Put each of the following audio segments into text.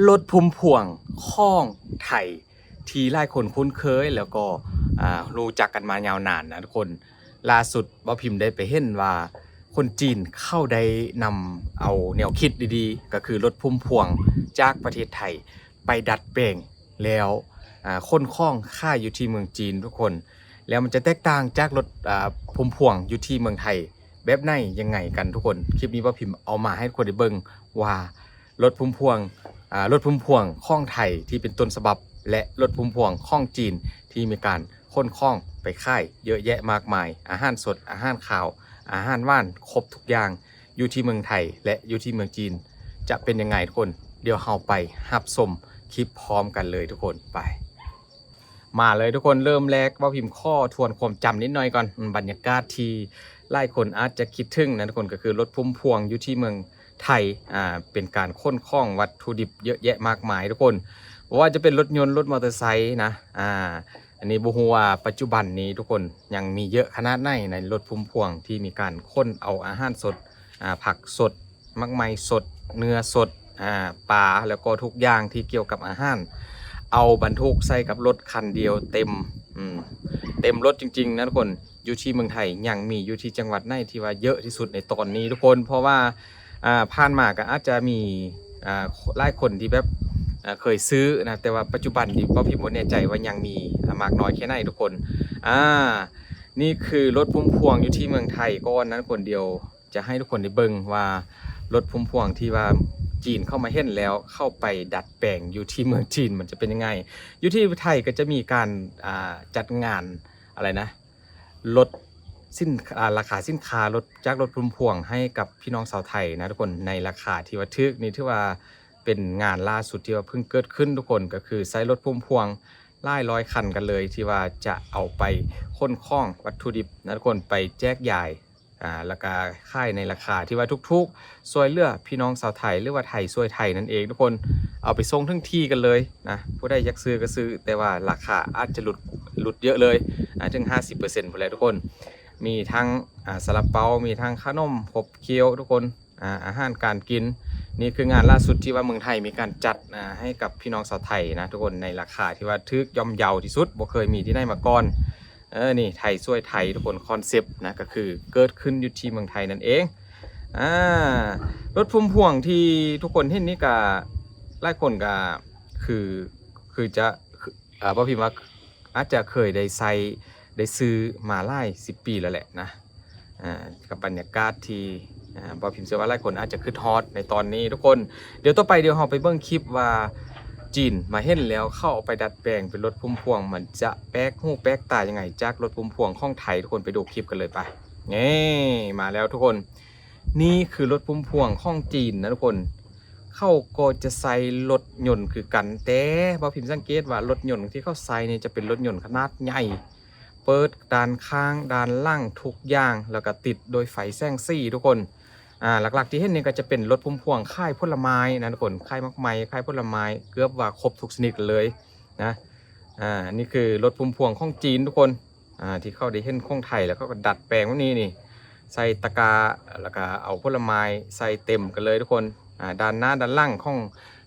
ລົດພຸມພວງຂອງໄທ ທີ່ຫຼາຍຄົນຄຸ້ນເຄີຍ ແລ້ວກໍ ອ່າ ຮູ້ຈັກກັນມາຍາວນານນະທຸກຄົນ. ລ່າສຸດ ບ່າວພິມໄດ້ໄປເຫັນວ່າຄົນຈີນເຂົາໄດ້ນຳເອົາແນວຄິດດີໆ ກໍຄືລົດພຸມພວງຈາກປະເທດໄທໄປດັດແປງ ແລ້ວ ອ່າ ຂົນຂອງຂາຍຢູ່ທີ່ເມືອງຈີນທຸກຄົນ. ແລ້ວມັນຈະແຕກຕ່າງຈາກລົດ ອ່າ ພຸມພວງຢູ່ທີ່ເມືອງໄທແບບໃດ ຍັງໄງກັນທຸກຄົນ. ຄລິບນີ້ບ່າວພິມເອົາມາໃຫ້ທຸກຄົນໄດ້ເບິ່ງວ່າ ລົດພຸມພວງ ອ່າ ລົດພຸມພວງຂອງໄທທີ່ເປັນຕົ້ນສະບັບ ແລະ ລົດພຸມພວງຂອງຈີນທີ່ມີການຂົນຂອງໄປຂາຍເຍອະແຍະມາກມາຍ, ອາຫານສົດ, ອາຫານຄາວ, ອາຫານຫວານ, ຄົບທຸກຢ່າງ ຢູ່ທີ່ເມືອງໄທ ແລະ ຢູ່ທີ່ເມືອງຈີນ ຈະເປັນຍັງໄງທຸກຄົນ. ດຽວເຮົາໄປຮັບຊົມຄລິບພ້ອມກັນເລີຍທຸກຄົນ. ໄປ ມາເລີຍທຸກຄົນ. ເລີ່ມແລກ ບ່າວພິມຂໍທວນຄວາມຈຳນິດໜ້ອຍກ່ອນ. ບັນຍາກາດທີ່ຫຼາຍຄົນອາດຈະຄິດເຖິງນະທຸກຄົນ ກໍຄືລົດພຸມພວງຢູ່ທີ່ເມືອງໄທ ອ່າ ເປັນການຂົນຂອງວັດຖຸດິບເຍອະແຍະມາກມາຍທຸກຄົນ. ບໍ່ວ່າຈະເປັນລົດຍົນ, ລົດມໍເຕີໄຊນະ ອ່າ ອັນນີ້ບໍ່ຮູ້ວ່າປັດຈຸບັນນີ້ທຸກຄົນຍັງມີເຍອະຂະໜາດໃດ ໃນລົດພຸມພວງທີ່ມີການຂົນເອົາອາຫານສົດ, ອ່າ ຜັກສົດ, ໝາກໄມ້ສົດ, ເນື້ອສົດ, ອ່າ ປາ ແລ້ວກໍທຸກຢ່າງທີ່ກ່ຽວກັບອາຫານ ເອົາບັນທຸກໃສ່ກັບລົດຄັນດຽວເຕັມ ອືມ ເຕັມລົດຈິງໆນະທຸກຄົນ. ຢູ່ທີ່ເມືອງໄທຍັງມີຢູ່ທີ່ຈັງຫວັດໃດທີ່ວ່າເຍອະທີ່ສຸດໃນຕອນນີ້ທຸກຄົນ? ເພາະວ່າ ອ່າ ຜ່ານມາກໍອາດຈະມີ ອ່າ ຫຼາຍຄົນທີ່ແບບ ອ່າ ເຄີຍຊື້ນະ ແຕ່ວ່າປັດຈຸບັນນີ້ ບ່າວພິມບໍ່ແນ່ໃຈວ່າຍັງມີ ອ່າ ມາກນ້ອຍແຄ່ໃດທຸກຄົນ. ອ່າ ນີ້ຄືລົດພຸມພວງຢູ່ທີ່ເມືອງໄທກ່ອນນະທຸກຄົນ. ດຽວຈະໃຫ້ທຸກຄົນໄດ້ເບິ່ງວ່າ ລົດພຸມພວງທີ່ວ່າຈີນເຂົ້າມາເຫັນແລ້ວ ເຂົ້າໄປດັດແປງຢູ່ທີ່ເມືອງຈີນ ມັນຈະເປັນຍັງໄງ. ຢູ່ທີ່ໄທກໍຈະມີການ ອ່າ ຈັດງານ ອະໄລນະ ລົດສິນ ອ່າ ລາຄາສິນຄ້າລົດ ຈາກລົດພຸມພວງໃຫ້ກັບພີ່ນ້ອງຊາວໄທນະທຸກຄົນ ໃນລາຄາທີ່ວ່າຖືກ. ນີ້ຖືວ່າເປັນງານລ່າສຸດທີ່ວ່າເພິ່ງເກີດຂຶ້ນທຸກຄົນ, ກໍຄືໃຊ້ລົດພຸມພວງຫຼາຍຮ້ອຍຄັນກັນເລີຍ ທີ່ວ່າຈະເອົາໄປຂົນຂອງວັດຖຸດິບນະທຸກຄົນ ໄປແຈກຢາຍ ອ່າ ແລ້ວກະຂາຍໃນລາຄາທີ່ວ່າຖືກໆ ຊ່ວຍເຫຼືອພີ່ນ້ອງຊາວໄທ ຫຼືວ່າໄທຊ່ວຍໄທນັ້ນເອງທຸກຄົນ. ເອົາໄປສົ່ງເຖິງທີ່ກັນເລີຍນະ, ຜູ້ໃດຢາກຊື້ກໍຊື້ ແຕ່ວ່າລາຄາອາດຈະຫຼຸດ ຫຼຸດເຍອະເລີຍ ອ່າ ເຖິງຫ້າສິບເປີເຊັນພຸ້ນແຫຼະທຸກຄົນ. ມີທັງ ອ່າ ຊາລາເປົາ, ມີທັງຂະໜົມຂົບຂຽວທຸກຄົນ, ອ່າ ອາຫານການກິນ. ນີ້ຄືງານລ່າສຸດທີ່ວ່າເມືອງໄທມີການຈັດ ອ່າ ໃຫ້ກັບພີ່ນ້ອງຊາວໄທນະທຸກຄົນ ໃນລາຄາທີ່ວ່າຖືກ ຢ່ອມເຍົາທີ່ສຸດ, ບໍ່ເຄີຍມີທີ່ໃດມາກ່ອນ. ເອີ ນີ້ ໄທຊ່ວຍໄທທຸກຄົນ, ຄອນເຊັບນະ ກໍຄືເກີດຂຶ້ນຢູ່ທີ່ເມືອງໄທນັ້ນເອງ. ອ່າ ລົດພຸມພວງທີ່ທຸກຄົນເຫັນນີ້ກະ ຫຼາຍຄົນກະຄື ຄືຈະ ຄື ອ່າ ບໍ່ພິມວ່າ ອາດຈະເຄີຍໄດ້ໃຊ້ ໄດ້ຊື້ມາຫຼາຍສິບປີແລ້ວແຫຼະນະ. ອ່າ ກັບບັນຍາກາດທີ່ ອ່າ ບໍ່ພິມເຊື່ອວ່າຫຼາຍຄົນອາດຈະຄິດຮອດໃນຕອນນີ້ທຸກຄົນ. ດຽວຕໍ່ໄປ ດຽວເຮົາໄປເບິ່ງຄລິບວ່າ ຈີນມາເຫັນແລ້ວ ເຂົາເອົາໄປດັດແປງເປັນລົດພຸມພວງ ມັນຈະແປກຫູແປກຕາຍັງໄງ ຈາກລົດພຸມພວງຂອງໄທ. ທຸກຄົນໄປດູຄລິບກັນເລີຍໄປ. ນີ້ ມາແລ້ວທຸກຄົນ, ນີ້ຄືລົດພຸມພວງຂອງຈີນນະທຸກຄົນ. ເຂົາກໍຈະໃຊ້ລົດຍົນຄືກັນ, ແຕ່ບໍ່ພິມສັງເກດວ່າລົດຍົນທີ່ເຂົາໃຊ້ນີ້ຈະເປັນລົດຍົນຂະໜາດໃຫຍ່, ເປີດດ້ານຂ້າງ, ດ້ານຫຼັງ, ທຸກຢ່າງ, ແລ້ວກໍຕິດໂດຍໄຟແສງສີທຸກຄົນ. ອ່າ ຫຼັກໆທີ່ເຫັນນີ້ກໍຈະເປັນລົດພຸມພວງຂາຍຜົນລະໄມ້ນະທຸກຄົນ, ຂາຍໝາກໄມ້, ຂາຍຜົນລະໄມ້, ເກືອບວ່າຄົບທຸກຊະນິດເລີຍນະ. ອ່າ ນີ້ຄືລົດພຸມພວງຂອງຈີນທຸກຄົນ, ອ່າ ທີ່ເຂົາໄດ້ເຫັນຂອງໄທ ແລ້ວເຂົາກໍດັດແປງແບບນີ້ນີ້, ໃສ່ຕະກາ ແລ້ວກໍເອົາຜົນລະໄມ້ໃສ່ເຕັມກັນເລີຍທຸກຄົນ. ອ່າ ດ້ານໜ້າດ້ານຫຼັງຂອງ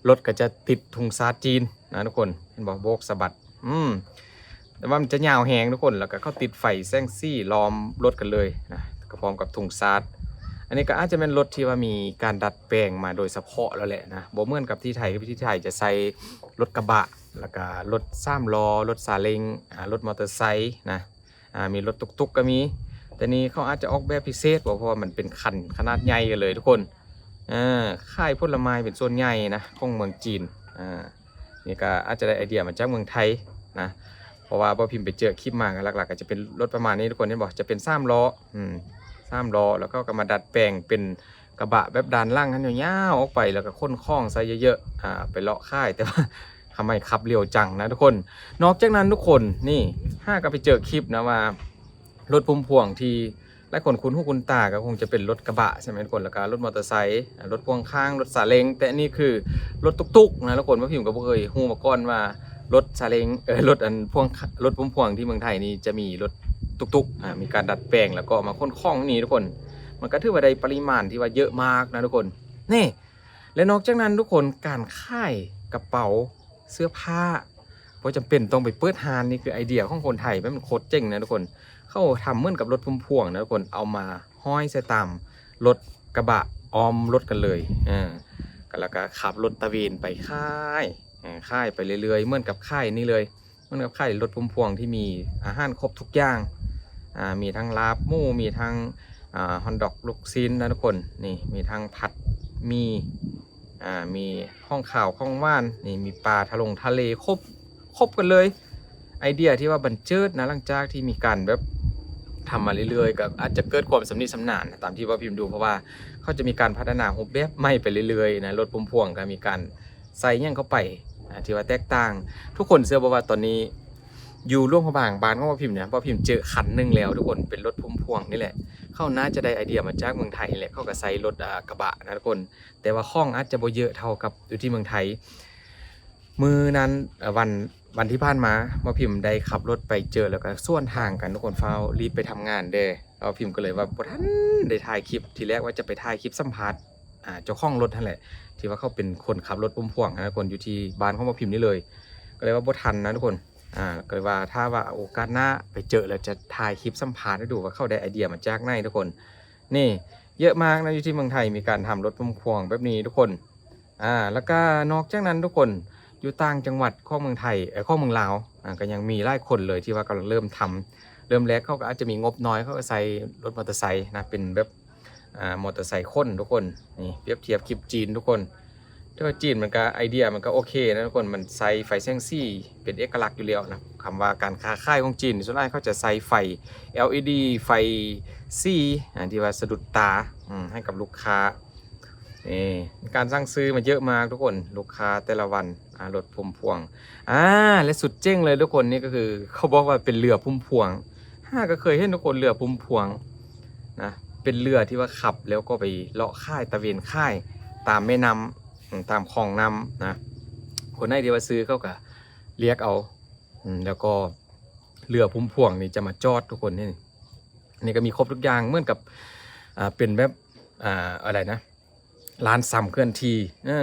ລົດກໍຈະຕິດທຸງຊາດຈີນນະທຸກຄົນ, ເຫັນບໍ່? ໂບກສະບັດ ອືມ ແຕ່ວ່າມັນຈະຍາວແຮງທຸກຄົນ, ແລ້ວກໍເຂົາຕິດໄຟແສງສີລ້ອມລົດກັນເລີຍນະ, ກໍພ້ອມກັບທຸງຊາດ. ອັນນີ້ກໍອາດຈະແມ່ນລົດທີ່ວ່າມີການດັດແປງມາໂດຍສະເພາະແລ້ວແຫຼະນະ, ບໍ່ເໝືອນກັບທີ່ໄທ, ທີ່ໄທຈະໃຊ້ລົດກະບະ, ແລ້ວກໍລົດສາມລໍ້, ລົດຊາເລັງ, ອ່າ ລົດມໍເຕີໄຊນະ, ອ່າ ມີລົດຕຸກໆກໍມີ. ແຕ່ນີ້ເຂົາອາດຈະອອກແບບພິເສດບໍ, ເພາະວ່າມັນເປັນຄັນຂະໜາດໃຫຍ່ກັນເລີຍທຸກຄົນ. ເອີ ຂາຍຜົນລະໄມ້ເປັນສ່ວນໃຫຍ່ນະ ຂອງເມືອງຈີນ. ອ່າ ນີ້ກໍອາດຈະໄດ້ໄອເດຍມາຈາກເມືອງໄທນະ, ເພາະວ່າບໍ່ພິມໄປເຈີຄລິບມາ ກໍຫຼັກໆກໍຈະເປັນລົດປະມານນີ້ທຸກຄົນ, ເຫັນບໍ່? ຈະເປັນສາມລໍ້ ອືມ ສາມລໍ້ ແລ້ວເຂົາກໍມາດັດແປງເປັນກະບະແບບດ້ານຫຼັງຫັ້ນຍາວໆອອກໄປ, ແລ້ວກໍຂົນຂອງໃສ່ເຍອະໆ ອ່າ ໄປເລາະຂາຍ. ແຕ່ວ່າທຳໄມຂັບຫຼຽວຈັງນະທຸກຄົນ. ນອກຈາກນັ້ນທຸກຄົນ ນີ້ ຫາກໍໄປເຈີຄລິບນະວ່າ ລົດພຸມພວງທີ່ຫຼາຍຄົນຄຸ້ນຫູຄຸ້ນຕາກໍຄົງຈະເປັນລົດກະບະໃຊ່ໄໝທຸກຄົນ, ແລ້ວກໍລົດມໍເຕີໄຊ, ລົດພວງຂ້າງ, ລົດຊາເລັງ. ແຕ່ອັນນີ້ຄືລົດຕຸກໆນະທຸກຄົນ, ບໍ່ພິມກໍບໍ່ເຄີຍຮູ້ມາກ່ອນວ່າລົດຊາເລັງ ເອີ ລົດອັນພວງ ລົດພຸມພວງທີ່ເມືອງໄທນີ້ຈະມີລົດຕຸກໆ ອ່າ ມີການດັດແປງ ແລ້ວກໍເອົາມາຂົນຂອງນີ້ທຸກຄົນ. ມັນກໍຖືວ່າໄດ້ປະລິມານທີ່ວ່າເຍອະມາກນະທຸກຄົນ. ນີ້ ແລະນອກຈາກນັ້ນທຸກຄົນ ການຂາຍກະເປົາ ເສື້ອຜ້າ ບໍ່ຈຳເປັນຕ້ອງໄປເປີດຮ້ານ. ນີ້ຄືໄອເດຍຂອງຄົນໄທ ແບບມັນໂຄດເຈັງນະທຸກຄົນ. ເຂົາທຳເໝືອນກັບລົດພຸ່ມພວງນະທຸກຄົນ ເອົາມາຫ້ອຍໃສ່ຕາມລົດກະບະອ້ອມລົດກັນເລີຍ ເອີ ແລ້ວກະຂັບລົດຕະເວນໄປຂາຍ ເອີ ຂາຍໄປເລື້ອຍໆ ເໝືອນກັບຂາຍນີ້ເລີຍ ເໝືອນກັບຂາຍລົດພຸ່ມພວງທີ່ມີອາຫານຄົບທຸກຢ່າງ ອ່າ ມີທັງລາບໝູ ມີທັງ ອ່າ ຮອດດອກ ລູກຊີ້ນນະທຸກຄົນ. ນີ້ມີທັງຜັດໝີ່ ອ່າ ມີຂອງຄາວຂອງຫວານ ນີ້ມີປາທະລົງທະເລ ຄົບ ຄົບກັນເລີຍ. ໄອເດຍທີ່ວ່າບັນເຈີດນະ ຫຼັງຈາກທີ່ມີການແບບທຳມາເລື້ອຍໆ ກໍອາດຈະເກີດຄວາມຊຳນິຊຳນານນະ ຕາມທີ່ບ່າວພິມດູ ເພາະວ່າເຂົາຈະມີການພັດທະນາຮູບແບບໃໝ່ໄປເລື້ອຍໆນະ. ລົດພຸ່ມພວງກໍມີການໃສ່ຫຍັງເຂົ້າໄປ ອ່າ ທີ່ວ່າແຕກຕ່າງ. ທຸກຄົນເຊື່ອບໍ່ວ່າຕອນນີ້ຢູ່ຫຼວງພະບາງ ບ້ານຂອງບ່າວພິມເນຍ ບ່າວພິມເຈີຄັນໜຶ່ງແລ້ວທຸກຄົນ ເປັນລົດພຸ່ມພວງນີ້ແຫຼະ. ເຂົາໜ້າຈະໄດ້ໄອເດຍມາຈາກເມືອງໄທນີ້ແຫຼະ ເຂົາກໍໃສ່ລົດ ອ່າ ກະບະນະທຸກຄົນ. ແຕ່ວ່າຂອງອາດຈະບໍ່ເຍອະເທົ່າກັບຢູ່ທີ່ເມືອງໄທ. ມື້ນັ້ນ ເອີ ວັນ ວັນທີ່ຜ່ານມາ ບ່າວພິມໄດ້ຂັບລົດໄປເຈີ ແລ້ວກໍສວນທາງກັນທຸກຄົນ ຟ້າວລີບໄປທຳງານເດ້. ບ່າວພິມກໍເລີຍວ່າບໍ່ທັນໄດ້ຖ່າຍຄລິບ ທີແລກວ່າຈະໄປຖ່າຍຄລິບສຳພາດ ອ່າ ເຈົ້າຂອງລົດຫັ້ນແຫຼະ ທີ່ວ່າເຂົາເປັນຄົນຂັບລົດພຸ່ມພວງນະທຸກຄົນ ຢູ່ທີ່ບ້ານຂອງບ່າວພິມນີ້ເລີຍ ກໍເລີຍວ່າບໍ່ທັນນະທຸກຄົນ. ອ່າ ກໍເລີຍວ່າຖ້າວ່າໂອກາດໜ້າໄປເຈີແລ້ວ ຈະຖ່າຍຄລິບສຳພາດໃຫ້ດູວ່າເຂົາໄດ້ໄອເດຍມາຈາກໃນທຸກຄົນ. ນີ້ເຍອະມາກນະ ຢູ່ທີ່ເມືອງໄທມີການທຳລົດພຸ່ມພວງແບບນີ້ທຸກຄົນ. ອ່າ ແລ້ວກະນອກຈາກນັ້ນທຸກຄົນ ຢູ່ຕ່າງຈັງຫວັດຂອງເມືອງໄທ ເອີ ຂອງເມືອງລາວ ອ່າ ກໍຍັງມີຫຼາຍຄົນເລີຍທີ່ວ່າກຳລັງເລີ່ມທຳ. ເລີ່ມແລກເຂົາກໍອາດຈະມີງົບໜ້ອຍ ເຂົາກໍໃຊ້ລົດມໍເຕີໄຊນະ ເປັນແບບ ອ່າ ມໍເຕີໄຊຂົນທຸກຄົນ. ນີ້ປຽບທຽບຄລິບຈີນທຸກຄົນ ແຕ່ວ່າຈີນມັນກໍໄອເດຍມັນກໍໂອເຄນະທຸກຄົນ ມັນໃຊ້ໄຟແສງສີເປັນເອກະລັກຢູ່ແລ້ວນະ. ຄຳວ່າການຄ້າຂາຍຂອງຈີນ ສ່ວນຫຼາຍເຂົາຈະໃຊ້ໄຟ ແອລອີດີ ໄຟສີ ອ່າ ທີ່ວ່າສະດຸດຕາ ອືມ ໃຫ້ກັບລູກຄ້າ. ນີ້ການສັ່ງຊື້ມາເຍອະມາກທຸກຄົນ ລູກຄ້າແຕ່ລະວັນ. ອ່າ ລົດພຸ່ມພວງ ອ່າ ແລະສຸດເຈັງເລີຍທຸກຄົນ ນີ້ກໍຄືເຂົາບອກວ່າເປັນເຮືອພຸ່ມພວງ. ຫາກໍເຄີຍເຫັນທຸກຄົນ ເຮືອພຸ່ມພວງນະ ເປັນເຮືອທີ່ວ່າຂັບແລ້ວກໍໄປເລາະຂາຍ ຕະເວນຂາຍຕາມແມ່ນ້ຳ ອາ ຕາມຂອງນ້ຳນະ. ຄົນໃດທີ່ວ່າຊື້ເຂົາກໍລຽກເອົາ ອາ ແລ້ວກໍເຮືອພຸ່ມພວງນີ້ຈະມາຈອດທຸກຄົນ. ນີ້ ນີ້ກໍມີຄົບທຸກຢ່າງ ເໝືອນກັບ ອ່າ ເປັນແບບ ອ່າ ອະໄລນະ ຮ້ານຊຳເຄື່ອນທີ່ ເອີ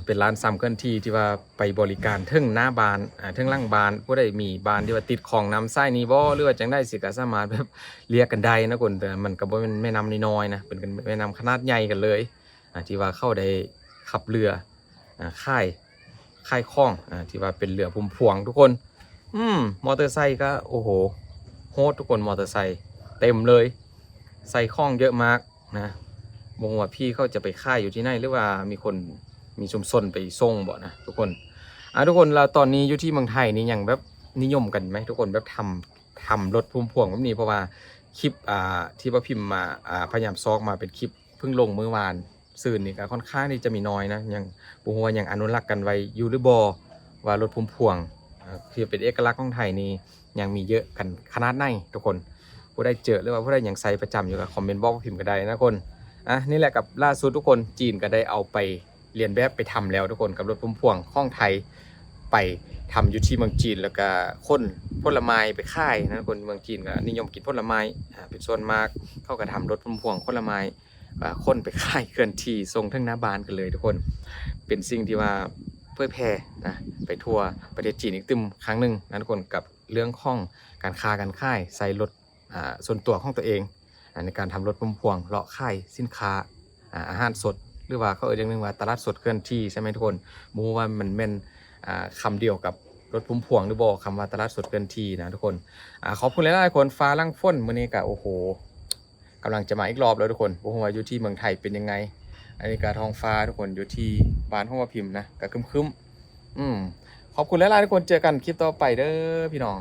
ເປັນຮ້ານຊຳເຄື່ອນທີ່ທີ່ວ່າໄປບໍລິການເຖິງໜ້າບ້ານ ເຖິງຫຼັງບ້ານ. ຜູ້ໃດມີບ້ານທີ່ວ່າຕິດຂອງນ້ຳສາຍນີ້ບໍ່ ຫຼືວ່າຈັ່ງໃດຊິ ກໍສາມາດແບບລຽກກັນໄດ້ນະຄົນ. ແຕ່ມັນກໍບໍ່ແມ່ນແມ່ນ້ຳນ້ອຍໆນະ ເປັນແມ່ນ້ຳຂະໜາດໃຫຍ່ກັນເລີຍ ອ່າ ທີ່ວ່າເຂົາໄດ້ຂັບເຮືອ ອ່າ ຂາຍ ຂາຍຂອງ ອ່າ ທີ່ວ່າເປັນເຮືອພຸ່ມພວງທຸກຄົນ. ອືມ ມໍເຕີໄຊກໍ ໂອ້ໂຫ ໂຫດທຸກຄົນ ມໍເຕີໄຊເຕັມເລີຍ ໃສ່ຂອງເຍອະມາກນະ. ບໍ່ຮູ້ວ່າພີ່ເຂົາຈະໄປຂາຍຢູ່ທີ່ໃນ ຫຼືວ່າມີຄົນ ມີຊຸມຊົນໄປສົ່ງບໍ່ນະທຸກຄົນ. ອ່າ ທຸກຄົນ ແລ້ວຕອນນີ້ຢູ່ທີ່ເມືອງໄທນີ້ຍັງແບບນິຍົມກັນໄໝທຸກຄົນ ແບບທຳ ທຳລົດພຸ່ມພວງແບບນີ້? ເພາະວ່າຄລິບ ອ່າ ທີ່ວ່າພິມມາ ອ່າ ພະຍາຍາມຊອກມາເປັນຄລິບ ເພິ່ງລົງມື້ວານ ຊື່ນນີ້ກໍຄ່ອນຂ້າງທີ່ຈະມີໜ້ອຍນະ ຍັງບໍ່ຮູ້ວ່າຍັງອະນຸລັກກັນໄວ້ຢູ່ຫຼືບໍ່ ວ່າລົດພຸ່ມພວງ ເອີ ທີ່ເປັນເອກະລັກຂອງໄທນີ້ ຍັງມີເຍອະກັນຂະໜາດໃດທຸກຄົນ. ຜູ້ໃດເຈີ ຫຼືວ່າຜູ້ໃດຍັງໃຊ້ປະຈຳຢູ່ ກໍຄອມເມັນບອກພິມກໍໄດ້ນະຄົນ. ອ່າ ນີ້ແຫຼະ ກັບລ່າສຸດທຸກຄົນ ຈີນກໍໄດ້ເອົາໄປລຽນແບບໄປທຳແລ້ວທຸກຄົນ ກັບລົດພຸ່ມພວງຂອງໄທ ໄປທຳຢູ່ທີ່ເມືອງຈີນ ແລ້ວກໍຂົນຜົນລະໄມ້ໄປຂາຍນະ. ຄົນເມືອງຈີນກໍນິຍົມກິນຜົນລະໄມ້ ອ່າ ເປັນສ່ວນມາກ ເຂົາກໍທຳລົດພຸ່ມພວງຂົນລະໄມ້ ອ່າ ຂົນໄປຂາຍເຄື່ອນທີ່ ສົ່ງເຖິງໜ້າບ້ານກັນເລີຍທຸກຄົນ. ເປັນສິ່ງທີ່ວ່າເຜີຍແຜ່ນະ ໄປທົ່ວປະເທດຈີນອີກຕື່ມຄັ້ງໜຶ່ງນະທຸກຄົນ ກັບເລື່ອງຂອງການຄ້າການຂາຍ ໃຊ້ລົດ ອ່າ ສ່ວນຕົວຂອງຕົວເອງ ອ່າ ໃນການທຳລົດພຸ່ມພວງເລາະຂາຍສິນຄ້າ ອ່າ ອາຫານສົດ ຫຼືວ່າເຂົາເອີ້ນຢ່າງໜຶ່ງວ່າຕະຫຼາດສົດເຄື່ອນທີ່ ໃຊ່ໄໝທຸກຄົນ? ບໍ່ຮູ້ວ່າມັນແມ່ນ ອ່າ ຄຳດຽວກັບລົດພຸ່ມພວງຫຼືບໍ່ ຄຳວ່າຕະຫຼາດສົດເຄື່ອນທີ່ນະທຸກຄົນ. ອ່າ ຂອບຄຸນຫຼາຍໆຄົນ ຟ້າຫຼັງຝົນມື້ນີ້ກໍ ໂອ້ໂຫ ກຳລັງຈະມາອີກລອບແລ້ວທຸກຄົນ. ບໍ່ຮູ້ວ່າຢູ່ທີ່ເມືອງໄທເປັນຍັງໄງ. ອັນນີ້ກໍທ້ອງຟ້າທຸກຄົນ ຢູ່ທີ່ບ້ານຂອງວ່າພິມນະ ກໍຄຶ້ມໆ. ອືມ ຂອບຄຸນຫຼາຍໆທຸກຄົນ ເຈີກັນຄລິບຕໍ່ໄປເດີພີ່ນ້ອງ.